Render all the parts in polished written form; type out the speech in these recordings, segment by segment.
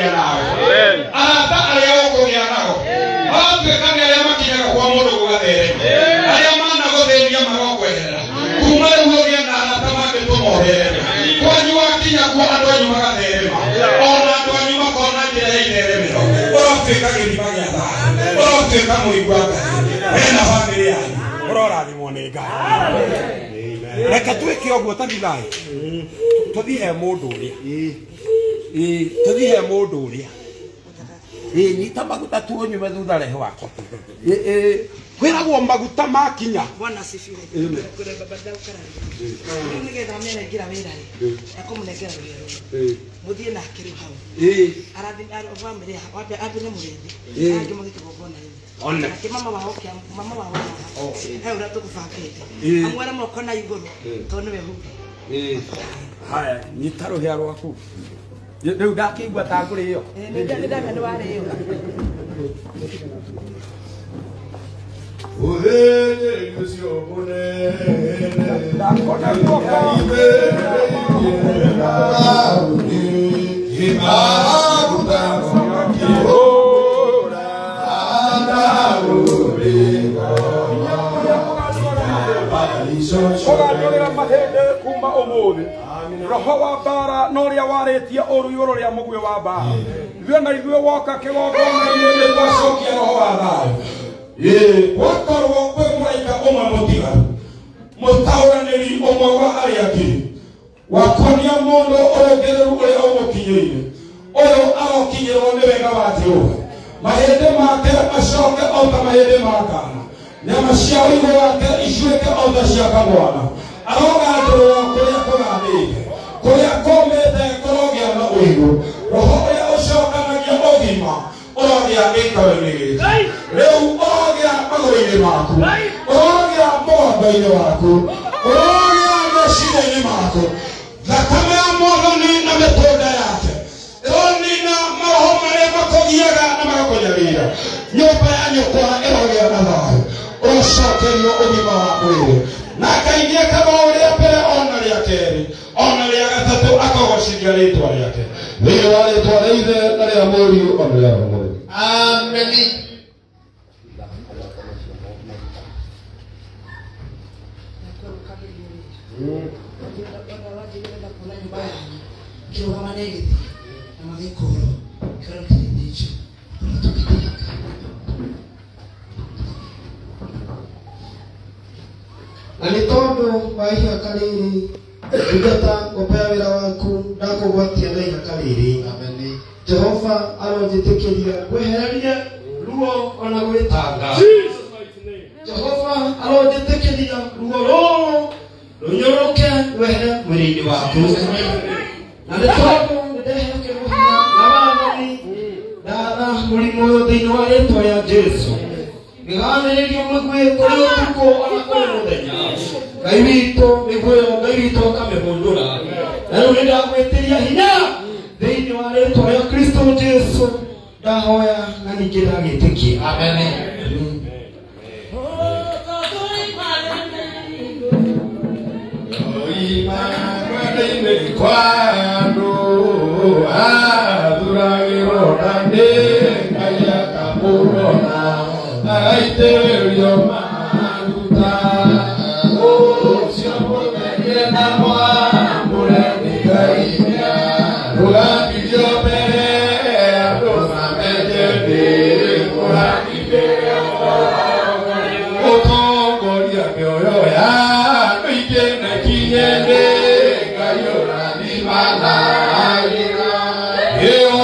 ũkũgĩa nawe. Arata arĩa ũkũgĩa nao maratuĩka nĩ arĩa makinyaga kwa mũndũ gũgatherema, arĩa managũthĩnia marokweherera. Kuma rĩu ũgĩe na arata mangĩtũma ũthereme. Kwanyu wakinya kuo andũ anyu magatherema, ona andũ anyu makona njĩra ya itheremero. Ũrotuĩka gĩthima gĩa thayũ, ũrotuĩka mũigua Ngai wena bamĩrĩ yanyu, ũrorathimwo nĩ Ngai. Reke twĩke ũguo tathi thayũ, tũthiĩ he mũndũ ũrĩa, tũthiĩ he mũndũ ũrĩa. Nyita maguta tu ũnyume thutha rehe wakwa. Kwĩragwo maguta makinya. Bwana asifiwe. Kule baba dau karari. Rĩu nĩgetha amenengera wĩra rĩ, ekũmũnengera rũhĩa rũrũ. Mũthiĩ nake rĩu hau. Arathi bamĩrĩ wambe ambĩre mũrĩthi. Angĩ mũthiĩ kĩgongona-inĩ. One. Nake mama wao kĩa mama wao haha. He ũrĩa tũgũbangĩte. Amwĩre moko na igũrũ tondũ nĩwe huge. Haya, nyita rũhĩa rwaku. Rĩu ndakĩigua ta ngũrĩo. Nĩ ndamenya nĩ warĩo. Ũthĩnjĩri ũcio mũnene Ndakona guoko. Ũgandũrĩra mahĩndĩ kuma ũmũthĩ. Roho wa mbara na ũrĩa warĩtie ũru igũrũ rĩa mũguĩ wa mbara. Ithuĩ na ithuĩ woka kĩgongona-inĩ nĩtwacokia roho wa thayũ. Gwakorwo kwĩ mũraika ũmwe mũtigaru, mũtaũranĩri ũmwe wa arĩa angĩ, wakonia mũndũ ũrũngĩrĩru ũrĩa ũmũkinyĩire. Ũyũ arokinyĩrwo nĩ wega wa Jehova. Mahĩndĩ make macoke o ta mahĩndĩ ma kaana, nyama cia ũigũ wake icuĩke o ta cia kamwana. Arogandũrwo kũrĩa kũgandĩte, kũrĩa kũmĩte kũrogĩa na ũigũ. Roho ũrĩa ũcokanagia ũgima ũrogĩa gĩikaro-inĩ gĩkĩ. Rĩu ũrogĩa magũrũ-inĩ maku, ũrogĩa mũgongo-inĩ waku, ũrogĩa meciria-inĩ maku. Thakame ya Mwathani na mĩtũnda yake ĩronina maroho marĩa makũgiaga na magakũnyarira. Nyũmba ya nyũkwa ĩrogĩa na thayũ, ũrocokerio ũgima wa mwĩrĩ. Na Ngai nĩekaga o rĩa mbere ona rĩa kerĩ ona rĩa gatatũ, akagocithia rĩtwa rĩake. Thĩinĩ wa rĩtwa rĩa Ithe na rĩa Mũriũ ona rĩa Roho Mũtheru. Amen. Kĩrũgama nĩ gĩtĩ na magĩkũrwo kĩrĩa kĩrĩthĩnjwo tũgĩthĩnjwo. Na nĩ tondũ wa ihaka rĩrĩ ndungata ngomba ya wĩra waku ndakũgwatia na ihaka rĩrĩ. Jehova aronjĩtĩkĩria ngwehererie ruo ona gwĩtanga. Jehova aronjĩtĩkĩria ruo rũrũ rũnyũrũke rwehere mwĩrĩ-inĩ waku. Na nĩ tondũ nĩndehokerwo hinya na wathani ndatha mũrimũ ũyũ thĩinĩ wa rĩtwa rĩa Jesũ. Gĩganĩrĩrio mĩguĩ kũrĩ ũtukũ ona kũrĩ mũthenya. Ngai witũ mĩguĩ ĩyo Ngai witũ akamĩhũndũra. Na rĩu nĩndagwĩtĩria hinya thĩinĩ wa rĩtwa rĩa Kristo Jesũ. Ndahoya na ningĩ ndagĩtĩkia. Amen. Kwa andũ athuragĩrwo na nĩ Ngai akamũrora agaitĩrĩrio maguta. Ũcio mũtherie na mwamũre nĩ Ngai rũgamithio mbere andũ mamenye nĩ mũrathimĩrwo. Ũtongoria mĩoyo ya andũ aingĩ na ikinye nĩ Ngai ũrathimanagĩra. Ĩyo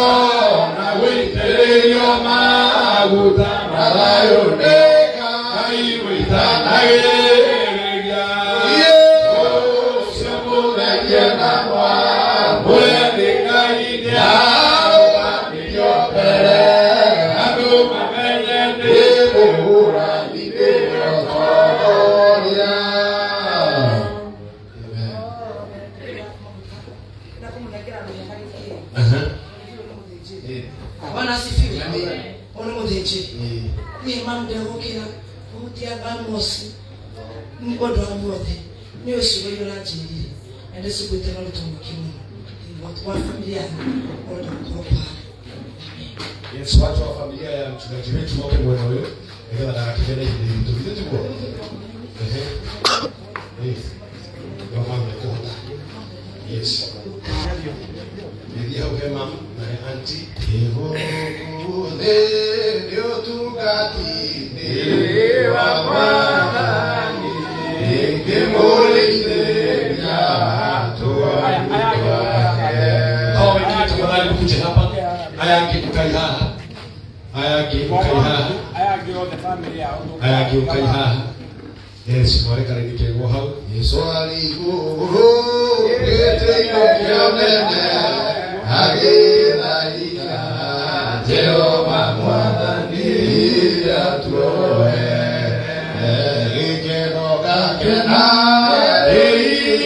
na gũitĩrĩrio maguta na thayũ nĩ Ngai wĩitanagĩrĩria. Ũcio mũtherie na mwamũre nĩ Ngai nĩarũgamirio mbere andũ mamenye nĩ mũrathimĩrwo ũtongoria. Ndakũmũnengera rũhĩa na gĩkĩro. Bwana asifiwe. Ũyũ nĩ mũthĩnjĩri. Niĩ mami ndegũkĩra kũhutia Amosi nĩ ũndũ wa muothe. Nĩ ũyũ ciugo iria ũranjĩrire na ndĩciguĩte na ũritũ mũingĩ mũno. Thĩinĩ wa bamĩrĩ yanyu ũrenda gũkorwo pale. Yes, watu wa familia ya mchungaji wetu moke mwena ũyũ nĩgetha ndagakĩgĩe na ihinda iritũ. Githĩ tiguo? Ehe. Yes. No mamekũhota. Yes. Gĩthiĩ hau he mamu na he auntie. Gũkũ thĩ nĩ ũtungati-inĩ wa Mwathani, ingĩmũrĩithĩria tũgondu twake. Hawa wengine tafadhali mkuje hapa. Aya angĩ ũkai haha. Aya angĩ ũkai haha. Aya angĩ othe family yao. Aya angĩ ũkai haha. Yes, mware karaini kegwo hau. Jesũ arĩ igũrũ gĩtĩ-inĩ kĩa ũnene, agĩthaitha Jehova Mwathani atuoe. Gĩkeno gakena ndĩ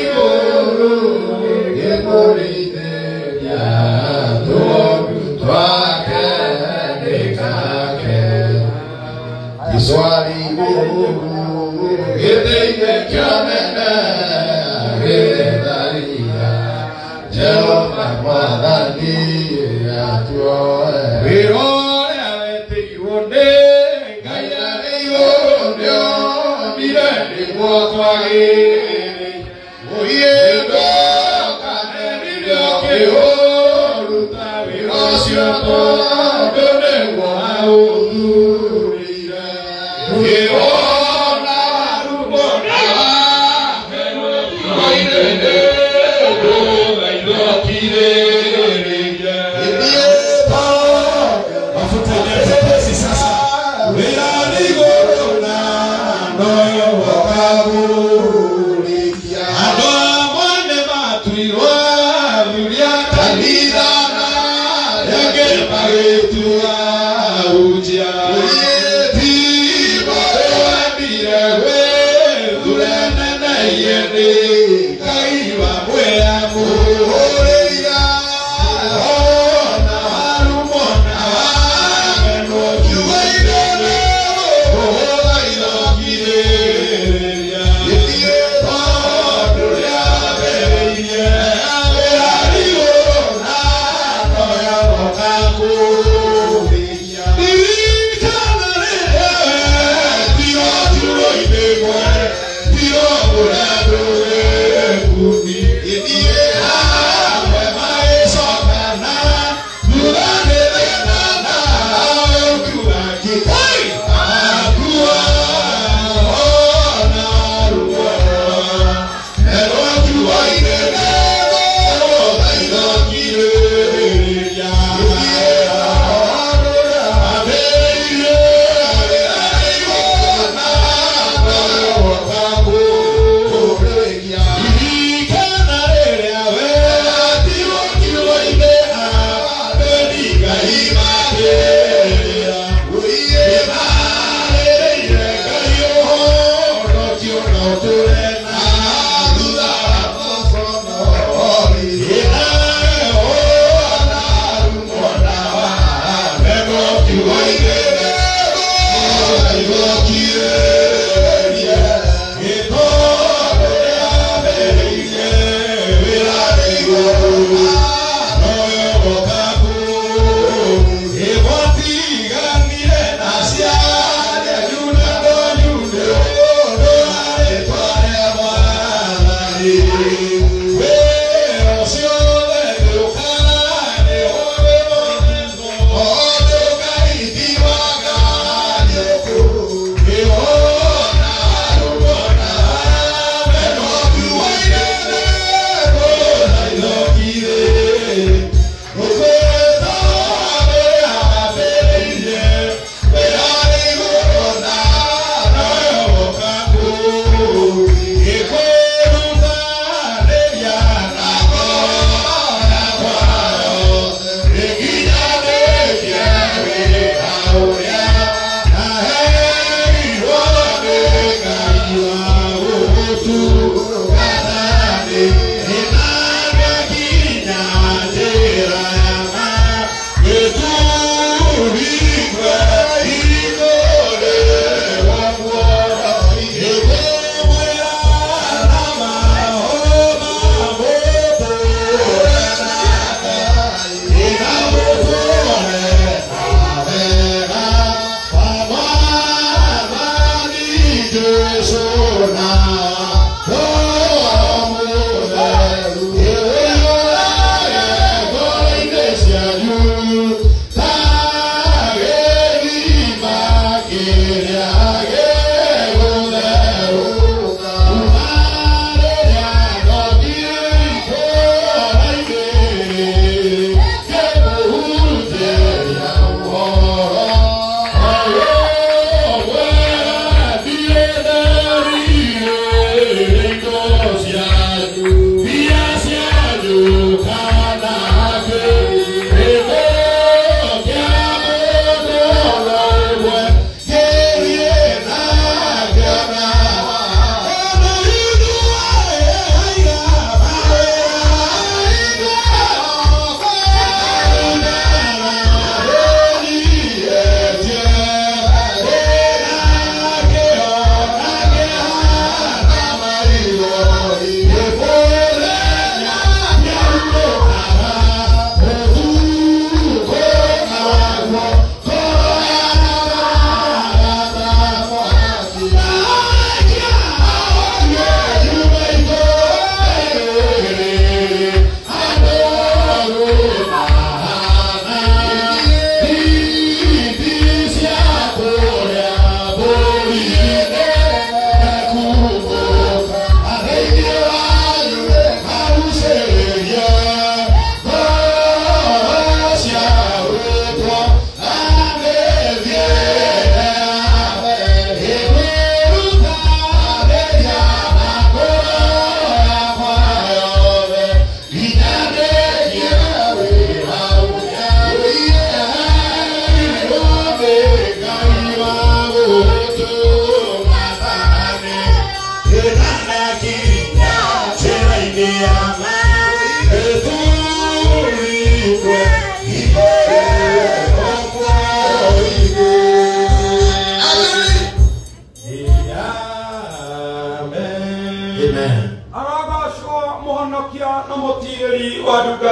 igũrũ ngĩmũrĩithĩria tũgondu twake nĩngakena. Jesũ arĩ igũrũ gĩtĩ-inĩ kĩa ũnene, agĩthaitha Jehova Mwathani atuoe. Wĩra ũrĩa wetĩirwo nĩ Ngai arĩ igũrũ nĩonire nĩguo twagĩrĩire. Ũhiĩndũkanĩrire ũkĩũruta wĩra ũcio tondũ nĩguo aũthurire. Ũkĩona rumo na waheno ndũgaithũkirĩrĩria. Mafuta ilete sasa. Wĩra nĩ igũrũ na noyo Ũkagũrĩkia. Andũ amwe nĩmatuirwo athuri a Kanitha na angĩ magĩtua ahunjia. Wendire gwĩthure nene nĩ Ngai wa mwĩamũrĩira. Ona warumo na wamenwo kiugo-inĩ kũhũra ithokirĩrĩria. Tondũ rĩambĩrĩirie wĩra igũrũ na noyo ũgakũrĩkia. Ririkana rĩrĩa wetiro kiugo-inĩ mwene, tiro kũrĩa ndũgĩkundi. Hamwe magĩcokana, thutha nĩ thĩna na ũkiuga kĩkai. Akua ona ruo, erwo kiugo-inĩ nĩguo ithokirĩrĩria.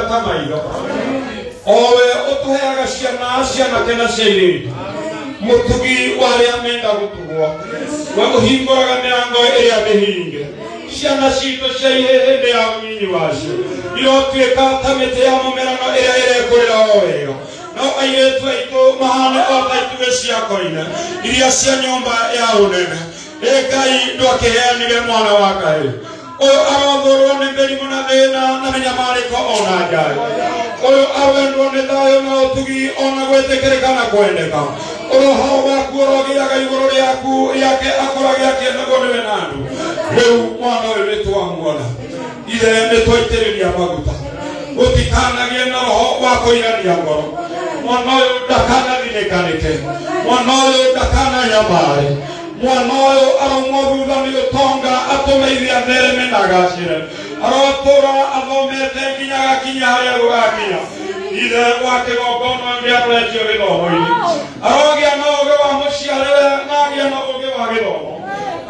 ta maitho owe ũtũheaga ciana cianake na cia airĩtu mũtugi wa arĩa menda gũtugwo we ũhingũraga mĩrango ĩrĩa mĩhinge ciana citũ cia ihĩndĩ ya ũnyinyi wacio irotuĩka ta mĩtĩ ya mũmerano ĩrĩa ĩrekũrĩra o wega no airĩtu aitũ mahane o ta itugĩ cia koine iria cia nyũmba ya ũnene. Ĩ Ngai ndwakĩheanire mwana wa kahĩĩ ũyũ arothũrwo nĩ mĩrimũ na thĩna na mĩnyamarĩko ona njaĩ ũyũ arwendwo nĩ thayũ na ũtugi ona gwĩtĩkĩrĩka na kwendeka ũroho waku ũrogĩaga igũrũ rĩaku rĩake akũrage akĩendagwo nĩwe na andũ. Rĩu mwana ũyũ nĩtwamuona ithe nĩtwaitĩrĩria maguta gũtikanagie na roho wa kũirania ngoro mwana ũyũ ndakanathinĩkanĩke mwana ũyũ ndakananyamare mwana ũyũ aromwo thutha nĩ ũtonga atũme ithe athereme na agacĩre arotũra athomete nginya agakinya harĩa gũgakinya ithe wa kĩgongona nĩaroretio gĩthomo-inĩ arogĩa na ũgĩ wa mũciarĩre na agĩe na ũgĩ wa gĩthomo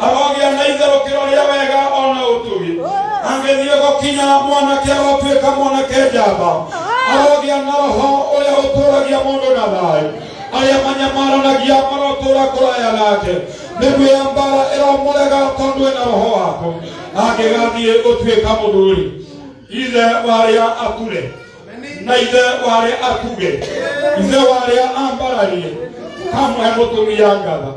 arogĩa na itherũkĩro rĩa wega ona ũtugi angĩthiĩ gũkinya mwanake arotuĩka mwanake njamba arogĩa na roho ũrĩa ũtũragia mũndũ na thayũ arĩa manyamaranagia marotũra kũraya nake mĩguĩ ya mbara ĩromũrega tondũ ĩna roho wako angĩgathiĩ gũtuĩka mũthuri ithe wa arĩa ature na ithe wa arĩa atuge ithe wa arĩa ambararie kamũhe mũtumia ngatha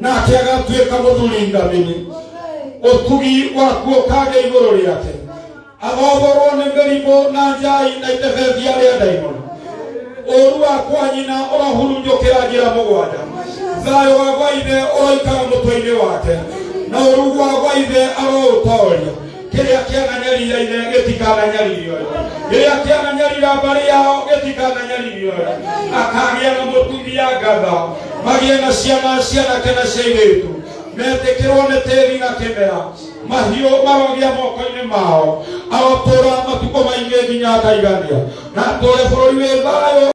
nake agatuĩka mũthuri ngamini ũtugi waku ũkagĩa igũrũ rĩake athomborwo nĩ mĩrimũ na njai na itebebia rĩa ndaimono ũru wa kwa nyina ũrohurunjũkĩra njĩra mũgwanja thayũ wa gwa ithe ũroikara mũtwe-inĩ wake na ũru wa gwa ithe aroũtoria kĩrĩa kĩananyarira ithe gĩtikananyaririo kĩrĩa kĩananyarira mbarĩ yao gĩtikananyaririo akagĩa na mũtumia ngatha magĩe na ciana cianake na cia airĩtu metĩkĩrwo nĩ tĩri na kĩmera mahiũ marogĩa moko-inĩ mao arotũra matukũ maingĩ nginya akaigania na atũre bũrũri wĩ thayũ.